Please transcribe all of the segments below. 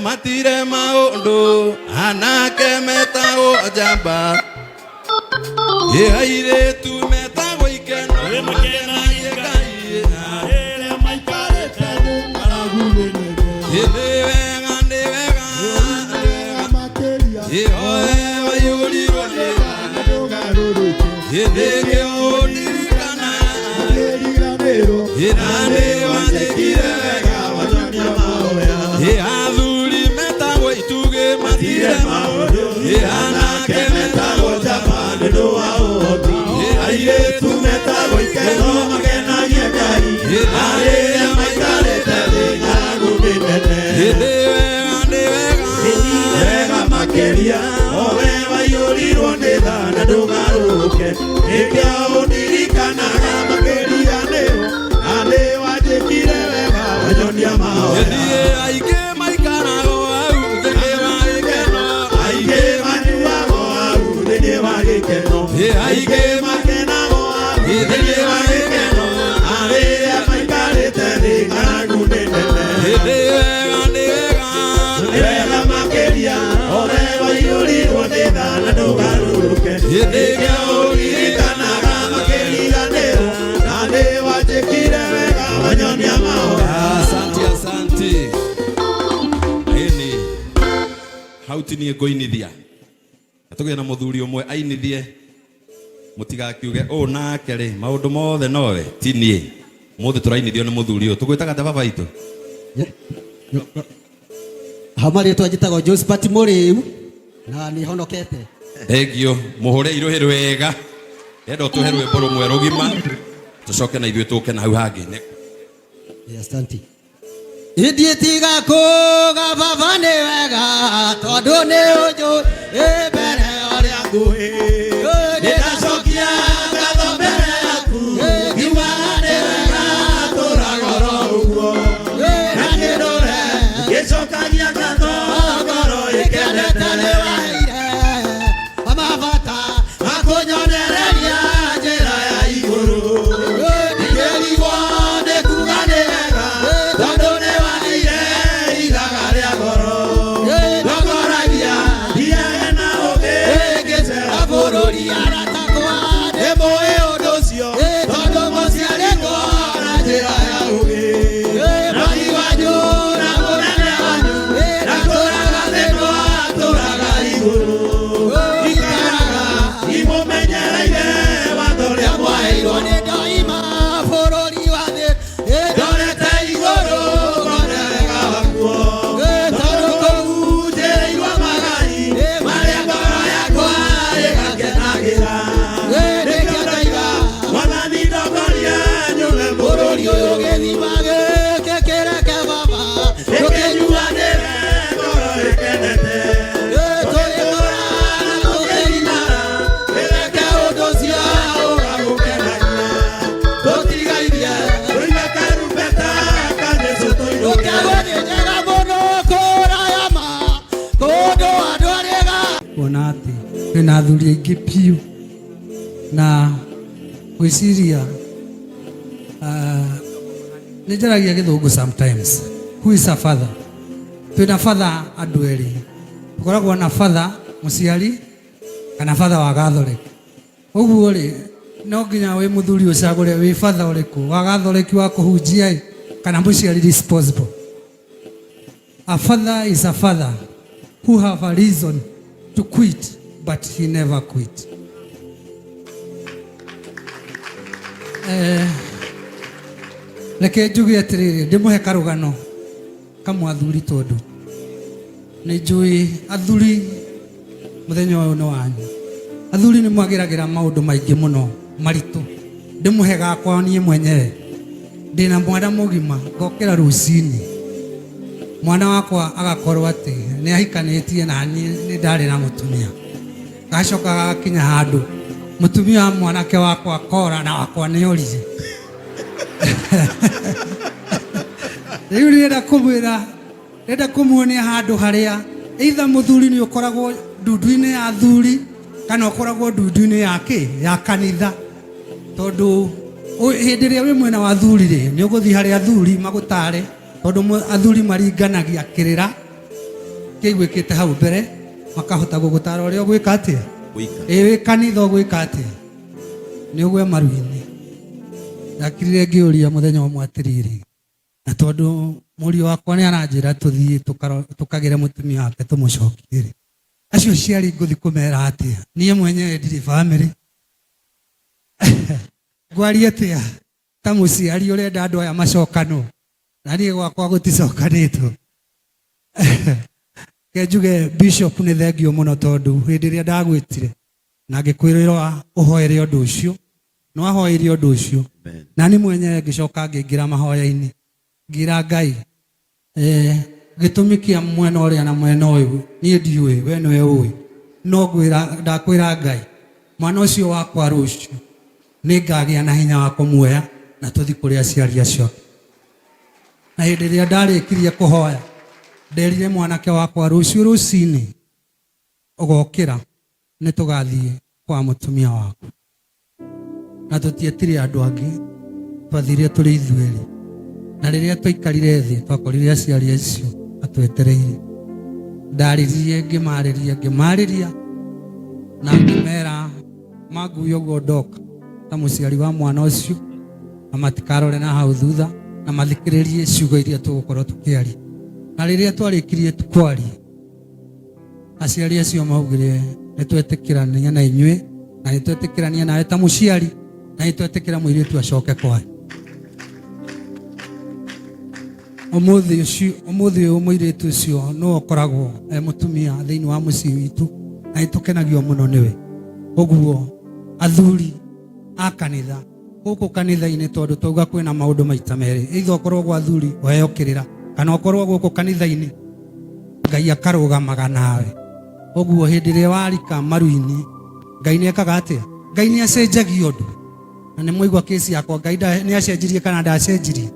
Matire maũndũ anake metagwo njamba ĩ airĩtu metagwo ikeno makenagie Ngai Rĩrĩa maikarĩte thĩ ng'aragu nĩ nene. Ĩ nĩ wega nĩ wega nĩ wega Makĩria ĩ oe waiyũrirwo nĩ na ndũgarũrũke. ĩ nĩkĩo ũndirikana Makĩriganĩrwo ĩ na nĩ wanjĩkire wega wanyonia mahoya. ĩ athuri metagwo itugĩ matire maũndũ ĩ anake metagwo njamba nĩ ũndũ wa ũhoti. ĩ airĩtu Metagwo ikeno makenagie Ngai. ĩ na rĩrĩa Maikarĩte thĩ ng'aragu nĩ nene. ĩ nĩ wega nĩ wega Wega makĩria owe waiyũrirwo nĩ tha na ndũgarũrũke nĩkĩo ũndirikanaga makĩriganĩrwo na nĩ wanjĩkire wega wanyonia mahoya Ĩthiĩ aingĩ maikaragwo hau thĩinĩ wa gĩkeno aingĩ manyuago hau thĩinĩ wa gĩkeno Ĩ aingĩ makenagwo hau thĩinĩ wa gĩkeno arĩa maikarĩte thĩ ng'aragu nĩ nene Ĩ nĩ wega nĩ wega nĩ wega makĩria owe waiyũrirwo nĩ tha na ndũgarũrũke Ĩ nĩkĩo ũririkanaga makĩriganĩrwo na nĩ wanjĩkire wega wanyonia mahoya Asante asante ĩni hau ti niĩ ngũinithia tũgĩe na mũthuri ũmwe ainithie mũtigakiuge ũũ nake rĩ maũndũ mothe nowe ti niĩ mũthĩ tũrainithio nĩ mũthuri ũyũ tũgwĩtaga ta baba itũ Hau marĩtwa njĩtagwo Josephat Mũrĩu na nĩ honokete. Thengio mũhũre irũhĩ rwega enda ũtũhe rwĩmbo rũmwe rũgima tũcoke na ithuĩ tũke na hau hangĩ Asante. Ithiĩ kuga baba nĩ wega tondũ nĩ ũnjũĩ mbere ũrĩa nguhĩ nĩndacokia ngatho mbere yaku ngiugaga nĩ wega tũraga oro ũguo na niĩ ndũre ngĩcokagia ngatho ngoro ĩkenete nĩ waheire mabata makũnyonereria njĩra ya igũrũ ngĩrigwo nĩ kuga nĩ wega tondũ nĩ waheire ithaga rĩa goro ndogoragia thiage na ũgĩ ngĩcera bũrũri aratakwa nĩ mũĩ ũndũ ũcio tondũ mũciarĩtwo na njĩra ya ũgĩ Mwathi wanyu na mũnene wanyu na tũraga thĩ no atũraga igũrũ ikaraga imũmenyereire watho ũrĩa mwaheirwo nĩ ndoima bũrũri wa thĩ ndorete igũrũ ngone wega wakuo tondũ kũu njĩrĩirwo magai marĩa ngoro yakwa ĩgakenagĩra nĩkĩo ndoiga mwathani ndongoria nyume bũrũri bũrũri ũyũ ũyũ gĩthima gĩkĩ kĩreke baba ĩkĩnyuanĩre ngoro ĩkenete tũgĩkũra na tũkĩgimara ĩreke ũndũ ũcio ũgagũkenagia tũtigairie tũiga karumbeta ka Jesũ tũinũke Ndũkagwo nĩ njega mũno kũraya ma kũndũ andũ arĩega kuona atĩ kwĩna athuri aingĩ biũ na gwĩciria nĩ njaragia gĩthũngũ sometimes who is a father twĩna father andũ erĩ tũkoragwo na father mũciari kana father wa gathoreki ũguo rĩ no nginya wĩ mũthuri ũcagũre wĩ father ũrĩkũ wa gathoreki wa kũhunjia ĩ kana mũciari responsible. A father is a father who have a reason to quit, but he never quit. Eh, reke njuge atĩrĩrĩ ndĩmũhe karũgano kamwe athuri tondũ nĩ njũĩ athuri mũthenya ũyũ nĩ wanyu athuri nĩ mwagĩragĩra maũndũ maingĩ mũno maritũ ndĩmũhe gakwa niĩ mwenyewe ndĩna mwana mũgima ngokĩra rũcinĩ mwana wakwa agakorwo atĩ nĩ ahikanĩtie na niĩ nĩ ndarĩ na mũtumia gacoka gagakinya handũ mũtumia wa mwanake wakwa akora na wakwa nĩ orire rĩu ndĩrenda kũmwĩra ndĩrenda kũmuonia handũ harĩa either mũthuri nĩ ũkoragwo ndundu-inĩ ya athuri kana ũkoragwo ndundu-inĩ ya kĩ ya kanitha tondũ hĩndĩ ĩrĩa wĩ mwena wa athuri rĩ nĩ ũgũthiĩ harĩ athuri magũtare tondũ athuri maringanagia kĩrĩra Kĩiguĩkĩte hau mbere makahota gũgũtara ũrĩa ũgwĩka atĩa. Gwĩka. Ĩ wĩ kanitha ũgwĩka atĩa? Nĩ ũgwe maru-inĩ. Ndakirire ngĩũria mũthenya ũmwe atĩrĩrĩ, na tondũ mũriũ wakwa nĩ aranjĩra tũthiĩ tũkagĩre mũtumia wake tũmũcokie rĩ, acio aciari ngũthiĩ kũmera atĩa? Niĩ mwenyewe ndirĩ bamĩrĩ. Ngwaria atĩa ta mũciari ũrenda andũ aya macokanwo, na niĩ gwakwa gũticokanĩtwo. Reke njuge Bishop nĩ thengio mũno tondũ hĩndĩ ĩrĩa ndagwĩtire na ngĩkwĩrĩra ũhoere ũndũ ũcio, nĩ wahoeire ũndũ ũcio. Na niĩ mwenyewe ngĩcoka ngĩingĩra mahoya-inĩ, ngĩra Ngai, gĩtũmi kĩa mwena ũrĩa na mwena ũyũ niĩ ndiũĩ, we nĩwe ũĩ, no ndakwĩra Ngai, mwana ũcio wakwa rũciũ nĩ ngagĩa na hinya wa kũmuoya na tũthiĩ kũrĩ aciari acio. Na hĩndĩ ĩrĩa ndarĩkirie kũhoya, nderire mwanake wakwa rũciũ rũcinĩ ũgokĩra nĩ tũgathiĩ kwa mũtumia waku. Na tũtietire andũ angĩ, twathire tũrĩ ithuerĩ. Na rĩrĩa twaikarire thĩ, twakorire aciari acio matwetereire. Ndaririe, ngĩmarĩria, ngĩmarĩria, na ngĩmera mangue ũguo ndoka ta mũciari wa mwana ũcio, na matikarore na hau thutha, na mathikĩrĩrie ciugo iria tũgũkorwo tũkĩaria. Na rĩrĩa twarĩkirie kwaria, aciari acio maugire nĩ twetĩkĩrania na inyuĩ, na nĩ twetĩkĩrania nawe ta mũciari, na nĩ twetĩkĩra mũirĩtu acoke kwao. Ũmũthĩ ũcio, ũmũthĩ ũyũ mũirĩtu ũcio nĩwe ũkoragwo e mũtumia thĩinĩ wa mũciĩ witũ, na nĩ tũkenagio mũno nĩwe. Ũguo athuri a kanitha gũkũ kanitha-inĩ, tondũ twauga kwĩna maũndũ maita merĩ, either ũkorwo gwa athuri ũheo kĩrĩra, kana ũkorwo gũkũ kanitha-inĩ Ngai akarũgamaga nawe. Ũguo hĩndĩ ĩrĩa warika maru-inĩ, Ngai nĩ ekaga atĩa? Ngai nĩ acenjagia ũndũ. Na nĩ mwaigua kesi yakwa, Ngai nĩ acenjirie kana ndacenjirie?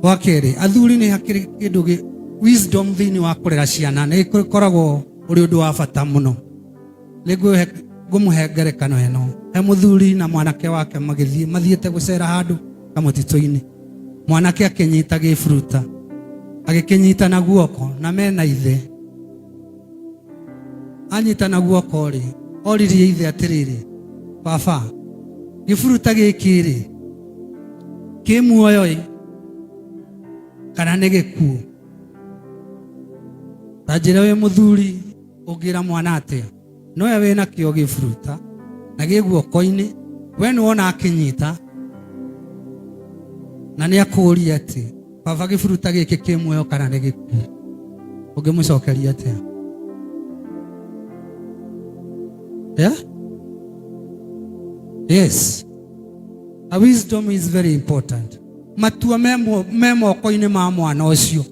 Wa kerĩ, athuri nĩ hakĩrĩ kĩndũ gĩ wisdom thĩinĩ wa kũrera ciana nĩ ĩkoragwo ũrĩ ũndũ wa bata mũno. Nĩ ngũmũhe ngerekano ĩno. He mũthuri na mwanake wake magĩthiĩ, mathiĩte gũcera handũ kamũtitũ-inĩ. Mwanake akĩnyita gĩburuta, agĩkĩnyita na guoko, na mena ithe. Anyita na guoko rĩ, oririe ithe atĩrĩrĩ, baba, gĩburuta gĩkĩ rĩ, kĩ muoyo ĩ, kana nĩ gĩkuũ? Ta njĩra wĩ mũthuri ũngĩra mwana atĩa? Nowe wĩna kĩo gĩburuta na gĩ guoko-inĩ, we nĩ wona akĩnyita na nĩ akũũria atĩ baba gĩburuta gĩkĩ kĩ muoyo kana nĩ gĩkuũ, ũngĩmũcokeria atĩa? Yeah? Yes. A wisdom is very important. Matua me moko-inĩ ma mwana ũcio,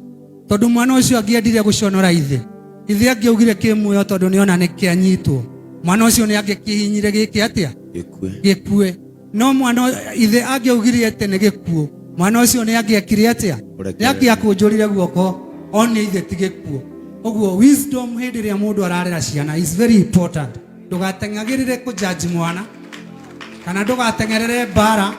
tondũ mwana ũcio angĩendire gũconora ithe, ithe angĩaugire kĩ muoyo tondũ nĩona nĩ kĩanyitwo, mwana ũcio nĩ angĩkĩhihinyire gĩkĩ atĩa? Gĩkue. Gĩkue. No mwana ithe angĩaugire atĩ nĩ gĩkuũ, mwana ũcio nĩ angĩekire atĩa? Ũrekere. Nĩ angĩakũnjũrire guoko one ithe ti gĩkuũ. Ũguo wisdom hĩndĩ ĩrĩa mũndũ ararera ciana is very important. Ndũgateng'agĩrĩre kũjudge mwana, kana ndũgateng'erere mbara,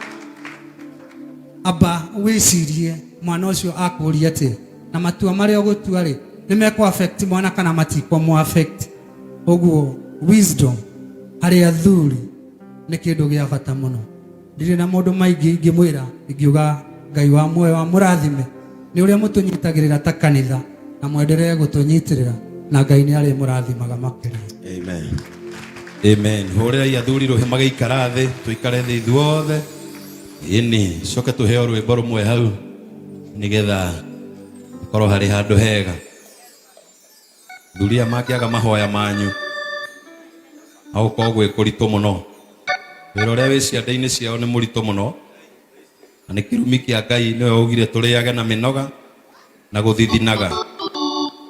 amba wĩcirie mwana ũcio akũria atĩa, na matua marĩa ũgũtua rĩ, nĩ mekũ affect mwana kana matikũmũ affect. Ũguo wisdom harĩ athuri nĩ kĩndũ gĩa bata mũno. Ndirĩ na maũndũ maingĩ ingĩmwĩra, ingiuga Ngai wa muoyo amũrathime nĩ ũrĩa mũtũnyitagĩrĩra ta kanitha, na mwendelee gũtũnyitĩrĩra, na Ngai nĩ arĩmũrathimaga makĩria. Amen. Amen. Hũrĩrai athuri rũhĩ magĩikara thĩ, tũikare thĩ ithuothe. Ĩni, coke tũheo rwĩmbo rũmwe hau nĩgetha korwo harĩ handũ hega. Athuri aya mangĩaga mahoya manyu, no gũkorwo gwĩ kũritũ mũno. Wĩra ũrĩa wĩ ciande-inĩ ciao nĩ mũritũ mũno, na nĩ kĩrumi kĩa Ngai nĩwe waugire tũrĩage na mĩnoga na gũthithinaga.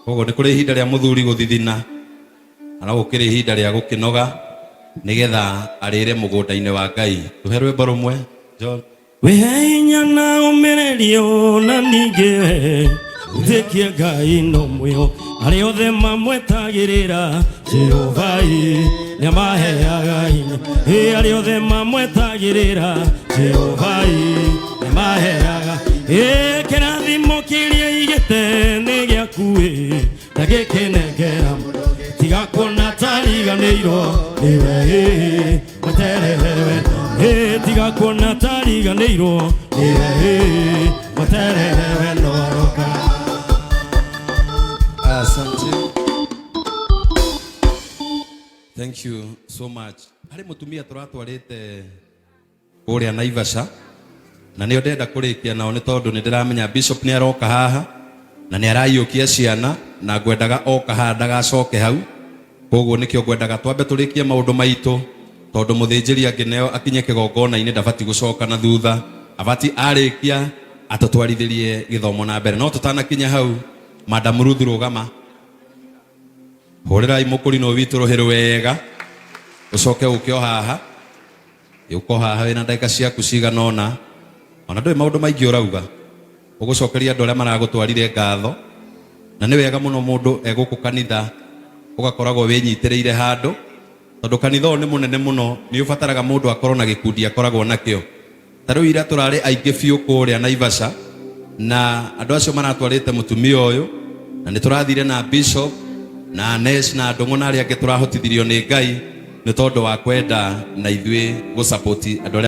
Koguo nĩ kũrĩ ihinda rĩa mũthuri gũthithina, na no gũkĩrĩ ihinda rĩa gũkĩnoga nĩgetha arĩre mũgũnda-inĩ wa Ngai. Tũhe rwĩmbo rũmwe, John. Wĩhe hinya na ũmĩrĩrio na ningĩ we wĩtĩkie Ngai no mwĩho arĩa othe mamwetagĩrĩra Jehova ĩ nĩamaheaga hinya ĩ arĩa othe mamwetagĩrĩra Jehova ĩ nĩamaheaga ĩ kĩrathimo kĩrĩa igĩte nĩ gĩaku ĩ. Ndagĩkĩnengera tiga kuona tariganĩirwo nĩwe ĩ, mweterere we ĩ, tiga kuona tariganĩirwo nĩwe ĩ, mweterere we no aroka. Asante. Thank you so much. Harĩ mũtumia tũratwarĩte kũrĩa Naivasha na nĩo ndĩrenda kũrĩkia nao nĩ tondũ nĩ ndĩramenya bishop nĩ aroka haha na nĩ araiyũkia ciana na ngwendaga oka haha ndagacoke hau, koguo nĩkĩo ngwendaga twambe tũrĩkie maũndũ maitũ tondũ mũthĩnjĩri angĩneo akinye kĩgongona-inĩ ndabati gũcoka na thutha, abati arĩkia atũtwarithĩrie gĩthomo na mbere. No tũtanakinya hau, Madam Ruth rũgama, hũrĩrai mũkũrinũ witũ rũhĩ rwega, ũcoke ũke o haha, ũke o haha wĩna ndagĩka ciaku cigana ũna, ona ndũĩ maũndũ maingĩ ũrauga, ũgũcokeria andũ arĩa maragũtwarire ngatho, na nĩ wega mũno mũndũ egũkũ kanitha ũgakoragwo wĩnyitĩrĩire handũ, tondũ kanitha ũyũ nĩ mũnene mũno, nĩ ũbataraga mũndũ akorwo na gĩkundi akoragwo nakĩo. Ta rĩu ira tũrarĩ aingĩ biũ kũrĩa Naivasha, na andũ acio maratwarĩte mũtumia ũyũ, na nĩ tũrathire na bishop na Anesh na Ndũng'ũ na arĩa angĩ tũrahotithirio nĩ Ngai nĩ tondũ wa kwenda na ithuĩ gũ support andũ arĩa.